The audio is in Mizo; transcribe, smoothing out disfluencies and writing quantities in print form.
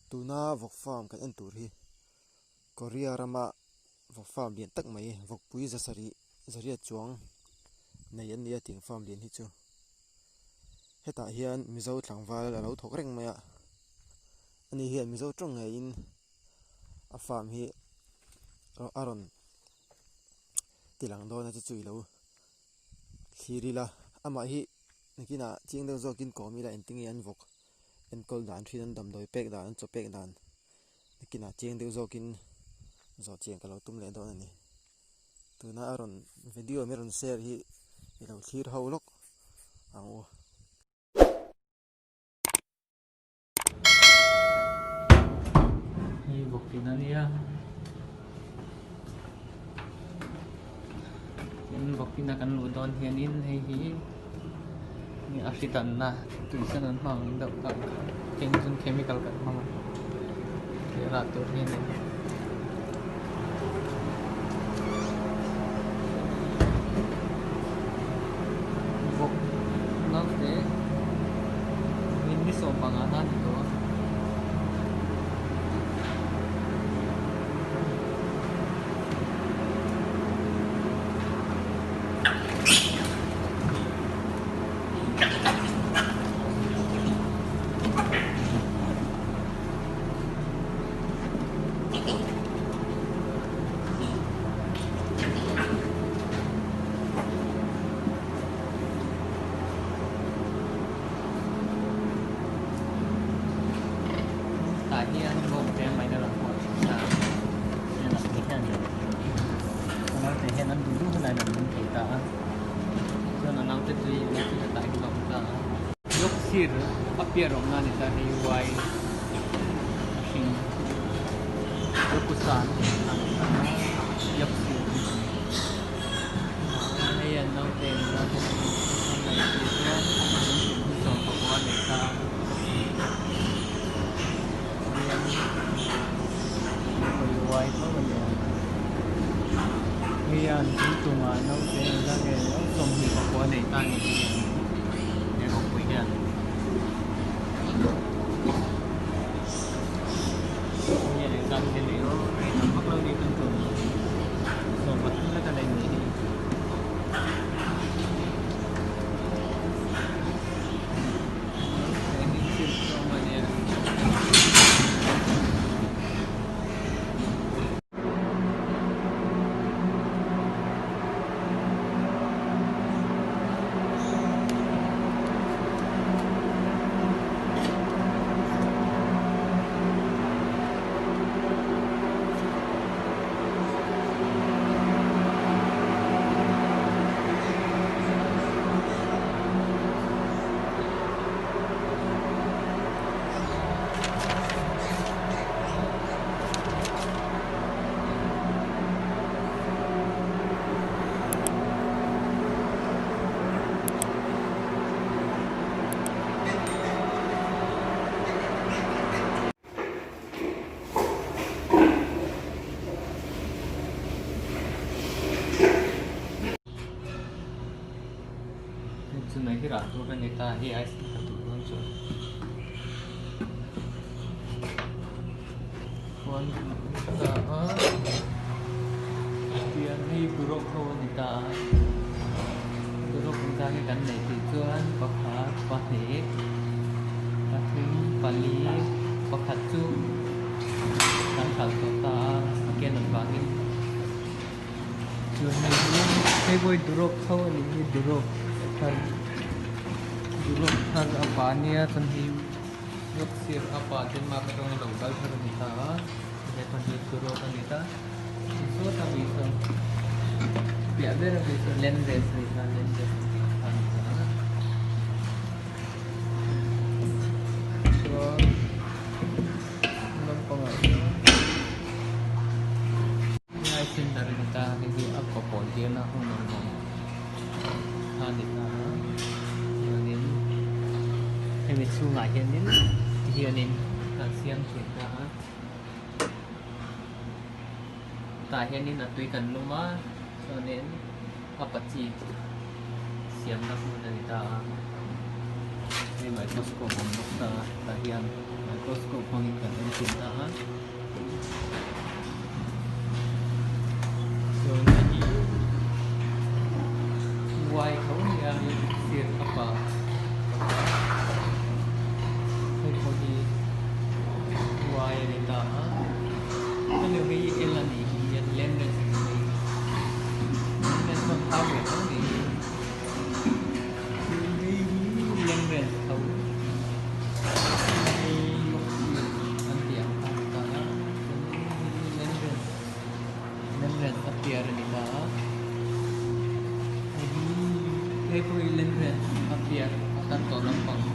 Tuna vawk farm kan en tur hi Korea rama vawk farm lian tak mai vawkpui za sarih zariat chuang nei an ni a tiang farm lian hi chu hetah hian mizo tlangval a lo thawk reng mai a ani hian mizo tawng ngeiin a farm hi a rawn ti lang dawn a chu chu i lo thlir ila amah hi nakinah chiang deuh zawkin kawm ila engtin nge an vawk enkawl dan thin an damdawi pek dan an chaw pek dan nakinah chiang deuh zawkin zawh chian ka lo tum leh dawn a ni tuna a rawn video min rawn share hi i lo thlir ho lawk ang u. Hei vawk in a nia tin vawk ina kan luh dawn hianin hei hi a hri danna tui sen an hmang deuh tak eng chuan chemical kan hmang a tih rah tur hi a ni. Vawk naute ni 15 na a ni tawh a. Tah hian bawng te mai na lang pawh a thin a heng ang te hian a naute hian an duh duh hunah in an lum thei ta a chuan a naute chu hei chu hetah hian a awm ta a. Lawk sir a piah rawng na a ni ta hei uai a hring Rokusan a ni ta a lawk sir a ni. Hei an naute an naute chu an nei tih chuan an kum hi 14 a nei ta a hian hawi uai tho a ni ang hei an tui tumah naute engzah nge 29 a nei ta a ni hi he kawngpui hian. Hei engzah nge nei aw hei tam vak lo ni kan tum 13 lek a nei ni hi. Chumai hi rah tur a ni ta hei ice cream ka duh dawn chuan khuan ta a tiang hei buruk ho a ni ta a buruk ang zang hi kan neih tih chuan pakhat pahnih pathum pali pakhat chu kan hralh tawh ta a a ken avangin. Chuan hei hi hei pawh hi duruk tho a nih hi duruk thar duruk thar a pa ania chuan hei lawk sir a pa denmark atanga lo kal thar a ni ta a he pawn hi duruk a ni ta sawta mi sawn piah ber ami sawn land race a ni ta land race ang tih kha a ni ta a chuan lampangah hian. Helai center a ni ta hei hi a kaw pawl tirna hun ang awm a ni ta a chuanin hemi chhungah hianin tihianin an siam thin ta a tah hianin a tui kan lum a chuanin a pachi siamna hmun a ni ta a hei microscope a awm bawk ta a tah hian. microscope hmangin kan en thin ta a chuan hei hi y tho a ni a hei sir a pa hei pawh hi y a ni ta a hemi hi l a nih hi landrace a ni landrace pawh an thau ve tho a ni. Hei hi landrace tho hei yorkshire an tih ang kha a ni ta a chuanin hei hi landrace landrace a piar a ni ta a hei hi hei pawh hi landrace a piar a tar tawh lampang.